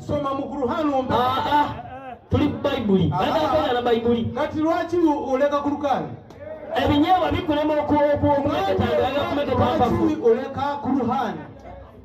Soma mu Kuruhani ompe. Aa, tuli ku Bayibuli. Ah. Agala Bayibuli. Kati lwaki oleka Kuruhani? Ebinyeebwa bikulema okumeketa mpafu. Lwaki oleka Kuruhani?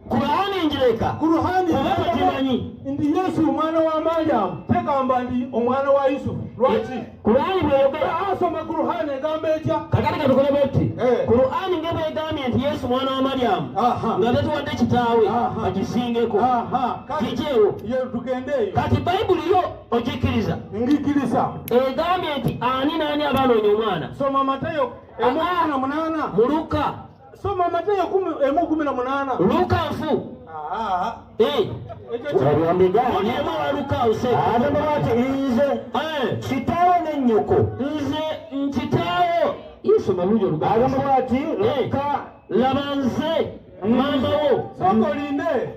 Kurani njireka. Kuruhani Oba tokimanyi. Nti Yesu omwana wa Mariamu tegamba nti omwana wa Yusufu. Lwaki? Kurani bweyogera. Asoma Kuruhani egamba etya? Kakati katukole bwetti. Eh. Kurani nga bwegambye nti Yesu mwana wa Mariamu Aha. nga tetuwadde kitaawe Aha. agisingeko. Aha. Kati Kiki ewo? ye tugende eyo. Kati Bayibuli yo ogikkiriza. Ngikiriza. Egambye nti ani n'ani abanoonya omwana? Soma Matayo 1:18. Mu Luka. Soma Matayo 1:18. Luka nfu. Aha. Eh. Ekyo ki- Muli emu wa Luka use. Agamba bwati nze Eh. kitaawo ne nnyoko. Nze nkitaawo. Yesu malungi oluganda. Agamba bwati Eh. Luka Laba nze maama wo. Sooka olinde.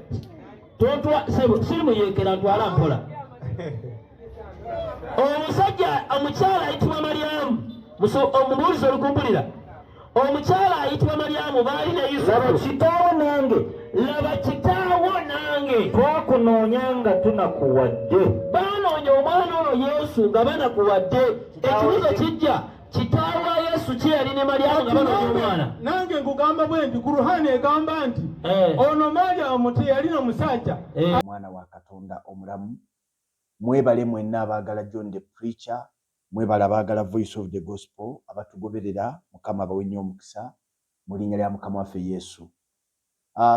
Tontwa sebo siri muyeekera ntwala mpola. Omusajja omukyala ayitibwa Mariamu. Omubuulizi olikumpulira. Omukyala ayitibwa Mariamu baali ne laba Yusufu. kitaawo nange Laba kitaawo nange. twakunoonya nga tunakuwadde. Baanoonya omwana ono Yesu nga banakuwadde. Ekibuuzo kijja, kitaawe wa Yesu ki yali ne Mariamu nga banoonya omwana? Nange nkugamba bwe nti Kuruhani egamba nti Eh. ono Mariamu teyalina musajja. Eh. Omwana wa Katonda omulamu, mwebale mwenna abaagala John the Preacher, mwebale abaagala Voice of the Gospel, abatugoberera, Mukama abawe nnyo omukisa mu linnya lya Mukama waffe Yesu.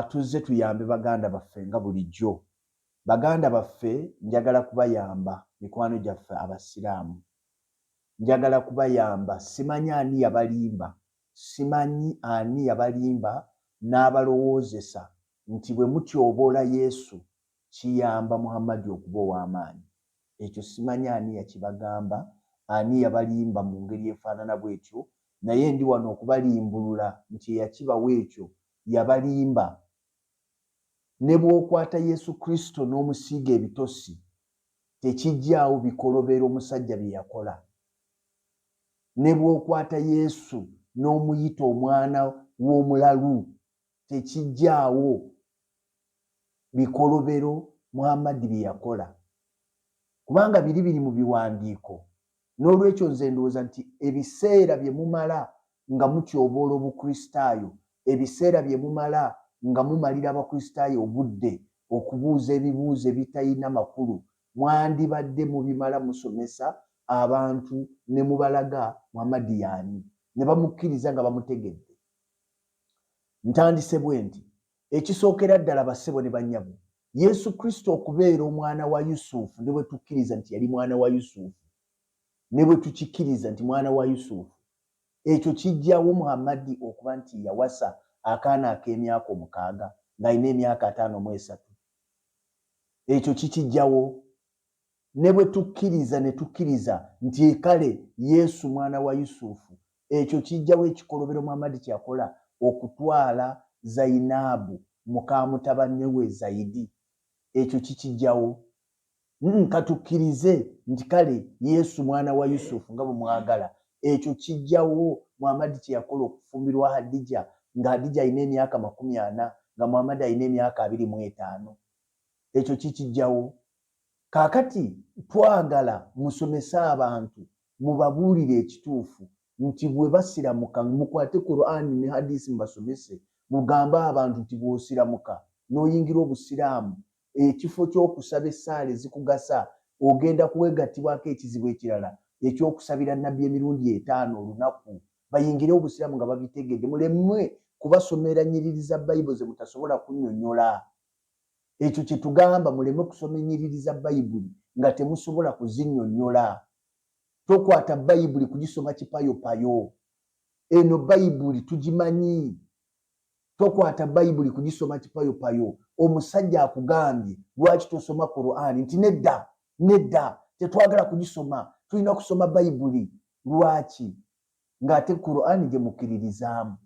Tuzze tuyambe baganda baffe nga bulijjo. Baganda baffe njagala kubayamba, mikwano gyaffe abasiraamu. Njagala kubayamba, simanyi ani yabalimba, simanyi ani yabalimba n'abalowoozesa nti bwe mutyoboola Yesu kiyamba Muhammadi okuba ow'amaanyi. Ekyo simanyi ani yakibagamba, ani yabalimba mu ngeri efaanana bw'etyo, naye ndi wano okubalimbulula nti eyakibawa ekyo yabalimba. Ne bw'okwata Yesu Kristo n'omusiiga ebitosi, tekijjaawo bikolobero omusajja bye yakola. Ne bw'okwata Yesu n'omuyita omwana w'omulalu, tekijjaawo bikolobero Muhammadi bye yakola. Kubanga biri biri mu biwandiiko. N'olwekyo nze ndowooza nti ebiseera bye mumala nga mutyoboola Obukristaayo, ebiseera bye mumala nga mumalira Abakristaayo obudde okubuuza ebibuuzo ebitalina makulu, mwandibadde mubimala musomesa abantu ne mubalaga Muhammadi y'ani, ne bamukkiriza nga bamutegedde. Ntandise bwe nti, ekisookera ddala bassebo ne bannyabo, Yesu Kristo okubeera omwana wa Yusufu, ne bwe tukkiriza nti yali mwana wa Yusufu, ne bwe tukikkiriza nti mwana wa Yusufu, ekyo kijjawo Muhammadi okuba nti yawasa akaana ak'emyaka 6 ng'alina emyaka 53. Ekyo kikijjawo. Ne bwe tukkiriza ne tukkiriza nti kale Yesu mwana wa Yusufu, ekyo kijjawo ekikolobero Muhammadi kye yakola okutwala Zainabu muka mutabani we Zaidi. Ekyo kikijjawo. Katukkirize nti kale Yesu mwana wa Yusufu nga bwe mwagala. Ekyo kijjawo Muhammadi kye yakola okufumbirwa Hadija nga Hadija alina emyaka 40 nga Muhammadi alina emyaka 25. Ekyo kikijjawo. Kaakati twagala musomese abantu, mubabuulire ekituufu nti bwe basiramuka mukwate Qur'an ne Hadisi mubasomese, mugambe abantu nti bw'osiramuka n'oyingira Obusiraamu, ekifo ky'okusaba essaala ezikugasa ogenda kuwegattibwako ekizibu ekirala ekyokusabira Nabbi emirundi 5 olunaku. Bayingire Obusiraamu nga babitegedde, mulemwe kubasomera nnyiriri za Bayibuli ze mutasobola kunnyonnyola. Ekyo kye tugamba, muleme kusoma ennyiriri za Bayibuli nga temusobola kuzinnyonnyola. Tokwata Bayibuli kugisoma kipayopayo. Eno Bayibuli tugimanyi. Tokwata Bayibuli kugisoma kipayopayo. Omusajja akugambye lwaki tosoma Qur'ani nti nedda, nedda, tetwagala kugisoma, tulina kusoma Bayibuli. Lwaki? Ng'ate Qur'ani gye mukkiririzaamu.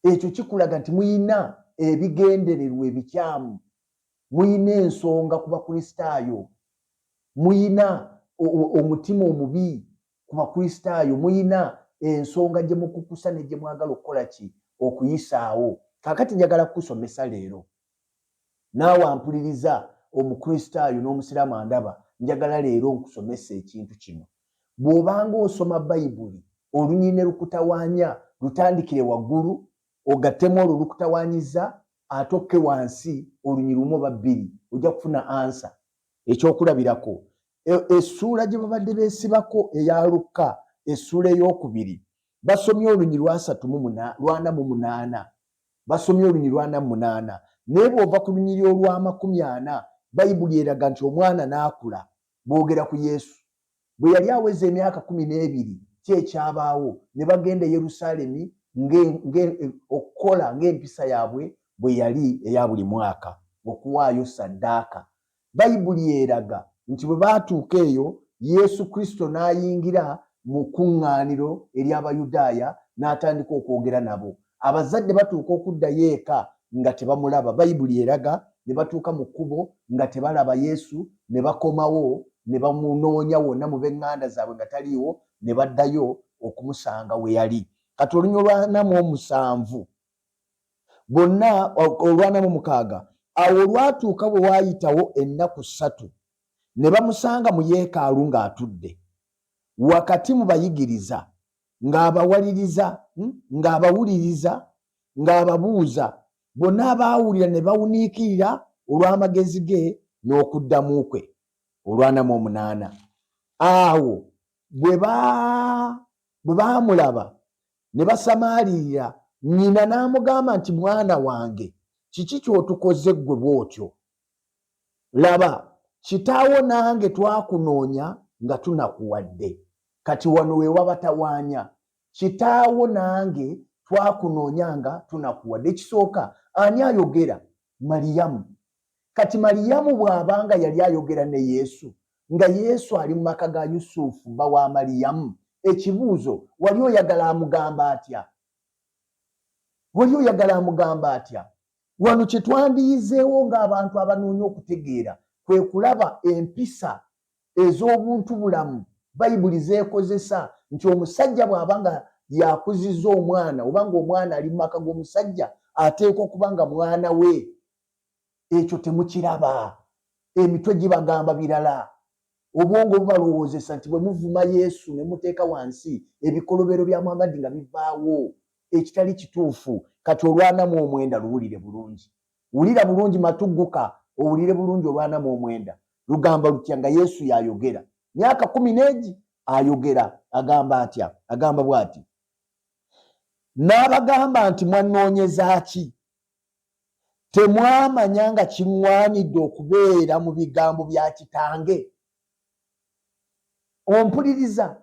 Ekyo kikulaga nti muyina ebigendererwa ebikyamu, muyina ensonga ku Bakristaayo, muyina omutima omubi ku Bakristaayo, muyina ensonga gye mukukusa ne gye mwagala okukola ki okuyisaawo. Kaakati njagala kukusomesa leero, naawe ampuliriza Omukristaayo n'Omusiraamu andaba, njagala leero nkusomesa ekintu kino. Bw'obanga osoma Bayibuli, olunyiriri ne lukutawaanya, lutandikire waggulu, ogattemu olwo lukutawaanyiza, ate okke wansi olunyiriri lumu oba bbiri, ojja kufuna answer. Ekyokulabirako, essuula gye babadde beesibako eya Lukka essuula 2, basomye olunyiriri 48, basomye olunyiriri 48. Naye bw'ova ku lunyiriri olw'ama-40, Bayibuli eraga nti omwana n'akula, boogera ku Yesu. Bwe yali aweza emyaka 12, ki ekyabaawo? Ne bagenda e Yerusaalemi okukola ng'empisa yaabwe bwe yali eya buli mwaka, okuwaayo saddaaka. Bayibuli eraga nti bwe baatuuka eyo, Yesu Kristo n'ayingira mu kuŋŋaaniro ery'Abayudaaya n'atandika okwogera nabo. Abazadde batuuka okuddayo eka nga tebamulaba. Bayibuli eraga ne batuuka mu kkubo nga tebalaba Yesu, ne bakomawo ne bamunoonya wonna mu b'eŋŋanda zaabwe nga taliiwo, ne baddayo okumusanga we yali. Kati olunyiriri 47 bonna, 46, awo olwatuuka bwe waayitawo ennaku 3, ne bamusanga mu yeekaalu ng'atudde wakati mu bayigiriza, ng'abawaliriza, ng'abawuliriza, ng'ababuuza. Bonna abaawulira ne bawuniikirira olw'amagezi ge n'okuddamu kwe. 48, awo bwe baamulaba ne basamaalirira. Nnyina n'amugamba nti, "Mwana wange, kiki ky'otukoze ggwe bw'otyo? Laba, kitaawo nange twakunoonya nga tunakuwadde." Kati wano we wabatawaanya. Kitaawo nange twakunoonya nga tunakuwadde. Ekisooka, ani ayogera? Maliyamu. Kati Maliyamu bw'abanga yali ayogera ne Yesu, nga Yesu ali mu maka ga Yusufu bba wa Maliyamu, ekibuuzo, wali oyagala amugamba atya? Wali oyagala amugamba atya? Wano kye twandiyizeewo ng'abantu abanoonya okutegeera kwe kulaba empisa ez'obuntu bulamu Bayibuli zeekozesa, nti omusajja bw'aba nga yakuzizza omwana, oba ng'omwana ali mu maka g'omusajja, ateekwa okuba nga mwana we. Ekyo temukiraba. Emitwe gibagamba birala, obwongo bubalowoozesa nti bwe muvuma Yesu ne muteeka wansi ebikolobero bya Muhammadi nga bivaawo, ekitali kituufu. Kati 49 luwulire bulungi. Wulira bulungi, matugguka owulire bulungi. 49 lugamba lutya nga Yesu yayogera? Myaka 10 n'egi ayogera, agamba atya? Agamba bw'ati, n'abagamba nti, "Mwannoonyeza ki? Temwamanya nga kiŋŋwanidde okubeera mu bigambo bya Kitange?" Ompuliriza?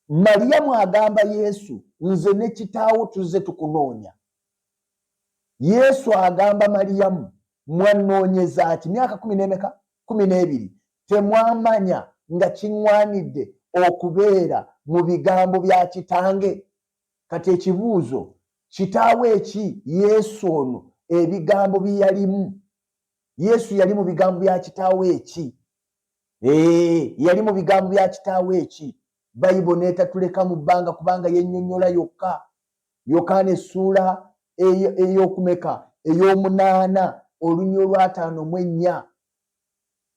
Mariyamu agamba Yesu, "Nze ne kitaawo tuzze tukunoonya." Yesu agamba Mariyamu, "Mwannoonyeza ki?" Myaka 10 n'emeka? 12. "Temwamanya nga kiŋŋwanidde okubeera mu bigambo bya Kitange?" Kati ekibuuzo, kitaawe eki Yesu ono ebigambo bye yalimu? Yesu yali mu bigambo bya kitaawe eki? Yali mu bigambo bya kitaawe eki? Bayibuli neetatuleka mu bbanga, kubanga yennyonnyola yokka. Yokaana essuula ey'okumeka? 8, olunyiriri 54.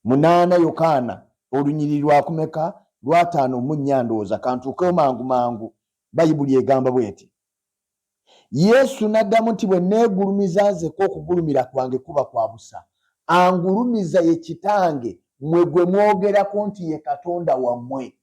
8 Yokaana, olunyiriri lwakumeka? 54, ndowooza kantuukewo mangu mangu. Bayibuli egamba bweti, Yesu n'addamu nti, "Bwe neegulumiza nzeka, okugulumira kwange kuba kwa busa. Angulumiza ye Kitange, mmwe gwe mwogerako nti ye Katonda wammwe."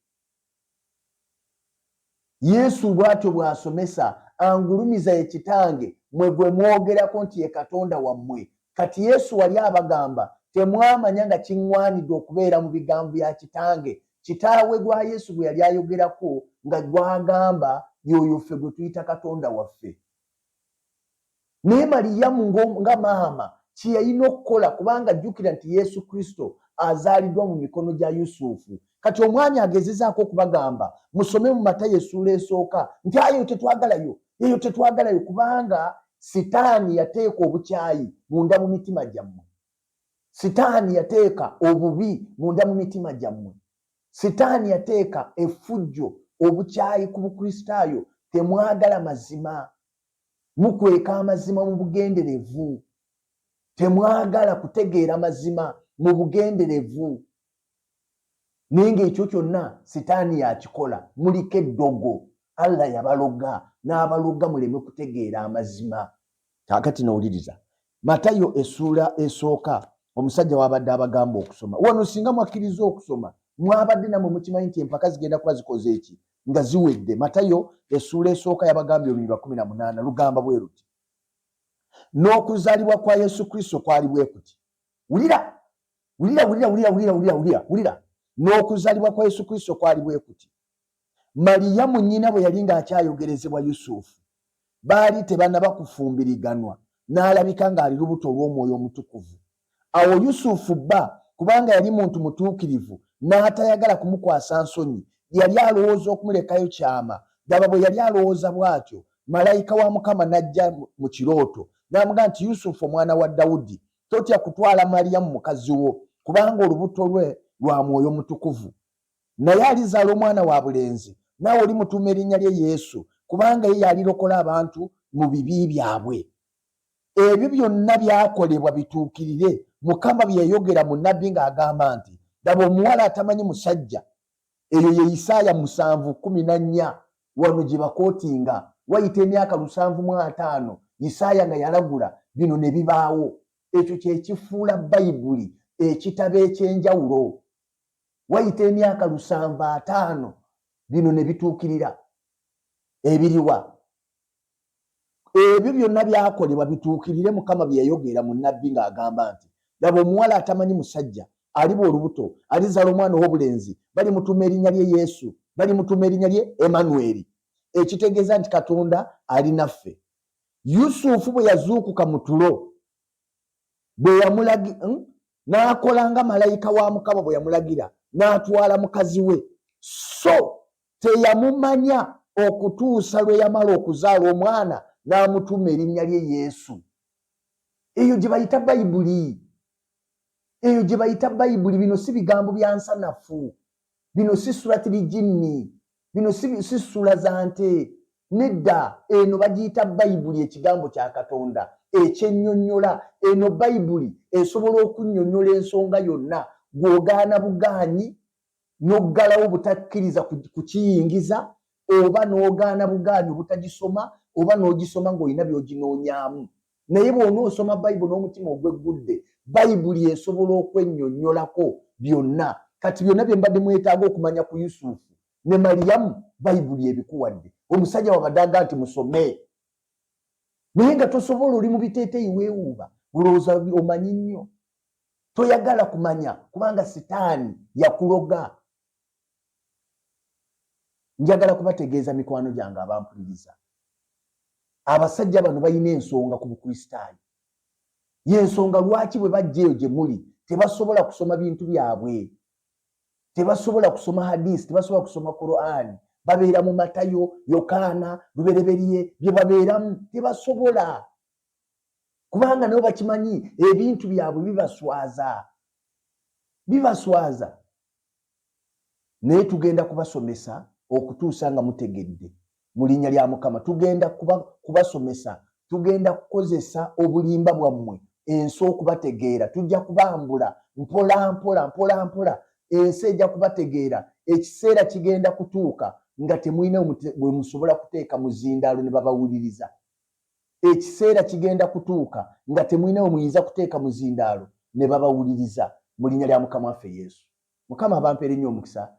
Yesu bw'atyo bw'asomesa, "Angulumiza ye Kitange, mmwe gwe mwogerako nti ye Katonda wammwe." Kati Yesu wali abagamba, "Temwamanya nga kiŋŋwanidde okubeera mu bigambo bya Kitange?" Kitaawe gwa Yesu gwe yali ayogerako nga gwagamba yoyo ffe gwe tuyita Katonda waffe. Naye Maliyamu nga maama kye yalina okukola, kubanga jjukira nti Yesu Kristo azaaliddwa mu mikono gya Yusufu. Kati omwami agezezaako okubagamba, musome mu Matayo essuula 1, nti ayo tetwagalayo, eyo tetwagalayo, kubanga Sitaani yateeka obukyayi munda mu mitima gyammwe. Sitaani yateeka obubi munda mu mitima gyammwe. Sitaani yateeka effujjo, obukyayi ku Bukristaayo. Temwagala mazima, mukweka amazima mu bugenderevu. Temwagala kutegeera mazima mu bugenderevu, naye ng'ekyo kyonna sitaani yakikola. Muliko eddogo, Allah yabaloga n'abaloga muleme kutegeera amazima. Kaakati nowuliriza Matayo essuula esooka, omusajja wabadde abagamba okusoma wano. Singa mwakkiriza okusoma, mwabadde namwe mukimanyi nti empaka zigenda kuba zikoze eki nga ziwedde. Matayo essuula esooka yabagambye olunyiriri lwa 18, lugamba bwe luti: n'okuzaalibwa kwa Yesu Kristo kwali bwe kuti. Wulira, wulira, wulira, wulira, wulira, wulira, wulira, wulira. N'okuzaalibwa kwa Yesu Kristo kwali bwe kuti: Mariyamu nnyina bwe yali ng'akyayogerezebwa Yusufu, baali tebannaba kufumbiriganwa, n'alabika ng'ali lubuto olw'Omwoyo Omutukuvu. Awo Yusufu bba, kubanga yali muntu mutuukirivu, n'atayagala kumukwasa nsonyi, yali alowooza okumulekayo kyama. Laba, bwe yali alowooza bw'atyo, malayika wa Mukama n'ajja mu kirooto n'amugamba nti, "Yusufu omwana wa Dawudi, totya kutwala Mariyamu mukazi wo, kubanga olubuto lwe lwa Mwoyo Mutukuvu. Naye alizaala omwana wa bulenzi, naawe olimutuuma erinnya lye Yesu, kubanga ye yalirokola abantu mu bibi byabwe." Ebyo byonna byakolebwa bituukirire Mukama bye yayogera mu nnabbi ng'agamba nti, "Laba, omuwala atamanyi musajja." Eyo ye Isaaya 7:14, wano gye bakootinga. Wayita emyaka 750 Isaaya nga yalagula bino ne bibaawo. Ekyo kyekifuula Bayibuli ekitabo ekyenjawulo. Wayita emyaka 750 bino ne bituukirira. Ebiriwa ebyo byonna byakolebwa bituukirire Mukama bye yayogera mu nnabbi ng'agamba nti, "Laba, omuwala atamanyi musajja aliba olubuto, alizaala omwana ow'obulenzi, balimutuuma erinnya lye Yesu, balimutuuma erinnya lye Emanuweri," ekitegeeza nti Katonda ali naffe. Yusufu bwe yazuukuka mu tulo, bwe yamulagi N'akola nga malayika wa Mukama bwe yamulagira, n'atwala mukazi we. So teyamumanya okutuusa lwe yamala okuzaala omwana, n'amutuuma erinnya lye Yesu. Eyo gye bayita Bayibuli, eyo gye bayita Bayibuli. Bino si bigambo bya nsanafu, bino si Surati Lijinni, bino si ssula za nte, nedda. Eno bagiyita Bayibuli, ekigambo kya Katonda ekyennyonnyola. Eno Bayibuli esobola okunnyonnyola ensonga yonna. Gw'ogaana bugaanyi n'oggalawo butakkiriza kukiyingiza, oba n'ogaana bugaanyi obutagisoma, oba n'ogisoma ng'olina by'oginoonyaamu. Naye bw'onoosoma Bayibuli n'omutima ogweggudde, Bayibuli esobola okwennyonnyolako byonna. Kati byonna bye mbadde mwetaaga okumanya ku Yusufu ne Mariyamu, Bayibuli ebikuwadde. Omusajja wabadde aga nti musome, naye nga tosobola, oli mu biteeteeyi, weewuuba, olowooza omanyi nnyo, toyagala kumanya kubanga sitaani yakuloga. Njagala kubategeeza, mikwano gyange abampuliriza, abasajja bano balina ensonga ku Bukristaayo. Yensonga lwaki bwe bajja eyo gye muli tebasobola kusoma bintu byabwe, tebasobola kusoma hadisi, tebasobola kusoma Qur'ani. Babeera mu Matayo, Yokaana, Lubereberye, bye babeeramu. Tebasobola, kubanga nabo bakimanyi ebintu byabwe bibaswaza, bibaswaza. Naye tugenda kubasomesa okutuusa nga mutegedde mu linnya lya Mukama. Tugenda kubasomesa, tugenda kukozesa obulimba bwammwe ensi okubategeera. Tujja kubambula mpola mpola, mpola mpola, ensi ejja kubategeera. Ekiseera kigenda kutuuka nga temulina bwe musobola kuteeka muzindaalo ne babawuliriza. Ekiseera kigenda kutuuka nga temulina we muyinza kuteeka muzindaalo ne babawuliriza, mu linnya lya Mukama waffe Yesu. Mukama abampeere nnyo omukisa.